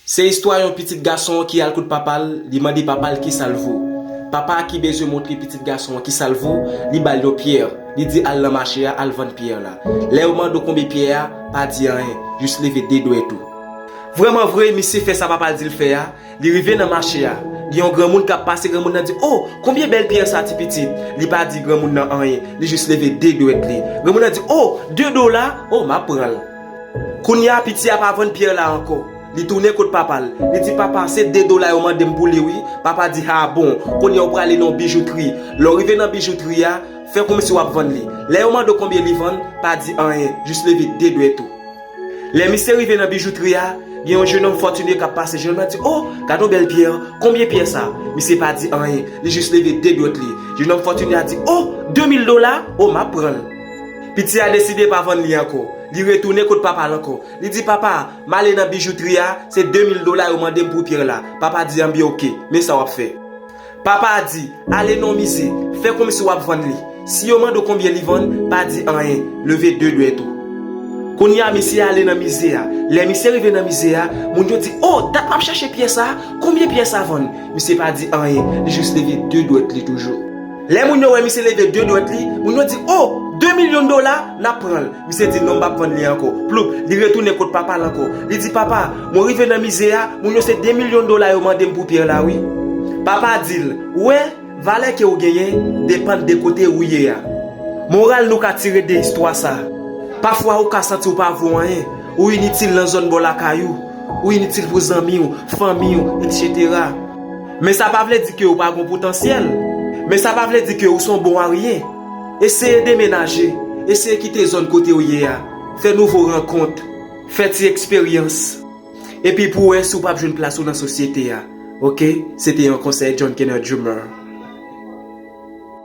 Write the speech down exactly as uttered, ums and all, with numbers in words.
Se istwa yon pitit gason ki al kot papa l, li mande papa l kisa l vo. Papa a ki bezwen montre pitit gason an kisa l vo, li ba l yon pyè. Li di al nan mache a, al vann pyè la. Lè yo mande w konbyen pyè a, pa di anyen, jis leve de dwèt ou. Vrèman vre, misye fè sa papa l di l fè a, li rive nan mache a. Gen yon granmoun k ap pase, granmoun nan di, "O, konbyen bèl pyè sa, ti pitit?" Li pa di granmoun nan anyen, li jis leve de dwèt li. Granmoun nan di, "O, de dola, o, m ap pran l." Kounye a, piti a pa vann pyè la ankò. Li tounen kot papa l. Li di, "Papa, se de dola yo mande m pou li wi." Papa di, "A bon, kounye a w prale nan yon bijoutri." Lè w rive nan bijoutri a, fè kòmsi w ap vann li. Lè yo mande w konbyen li vann, pa di anyen, jis leve de dwèt ou. Lè misye rive nan bijoutri a, gen yon jennonm fòtine k ap pase. Jennonm nan di, "O, gade yon bèl pyè, konbyen pyè sa?" Misye pa di anyen, li jis leve de dwèt li. Jennonm fòtine a di, "O, de mil dola, o, m ap pran l." Piti a deside pa vann li ankò. Li retounen kot papa l ankò. Li di, "Papa, m ale nan bijoutri a, se de mil dola yo mande m pou pyè la." Papa di, "Anben oke, men sa w ap fè." Papa a di, "Ale nan yon mize, fè kòmsi w ap vann li. Si yo mande w konbyen li vann, pa di anyen, leve de dwèt ou." Kounye a, misye ale nan mize a. Lè misye rive nan mize a, moun yo di, "O, dat m ap chèche pyè sa, konbyen pyè sa vann?" Misye pa di anyen, li jis leve de dwèt li toujou. Lè moun yo wè misye leve de dwèt li, moun yo di, "O, de milyon dola, n ap pran l." Misye di, "Non, m p ap vann li ankò." Ploup, li retounen kot papa l ankò. Li di, "Papa, mwen rive nan mize a, moun yo se de milyon dola yo mande m pou pyè la wi." Papa di l, "Ou wè, valè ke w genyen depann de kote ou ye a." Moral nou ka tire de istwa sa a, pafwa ou ka santi w pa vo anyen, ou initil nan zòn bò lakay ou, ou initil pou zanmi w, fanmi w, etsetera. Men sa pa vle di ke ou pa gen potansyèl. Men sa pa vle di ke ou se yon bon a ryen. Eseye demenaje. Eseye kite zòn kote ou ye a. Fè nouvo rankont. Fè ti eksperyans. Epi pou w wè si w p ap jwenn plas ou nan sosyete a. Oke? Se te yon konsèy John Kenneth Junior.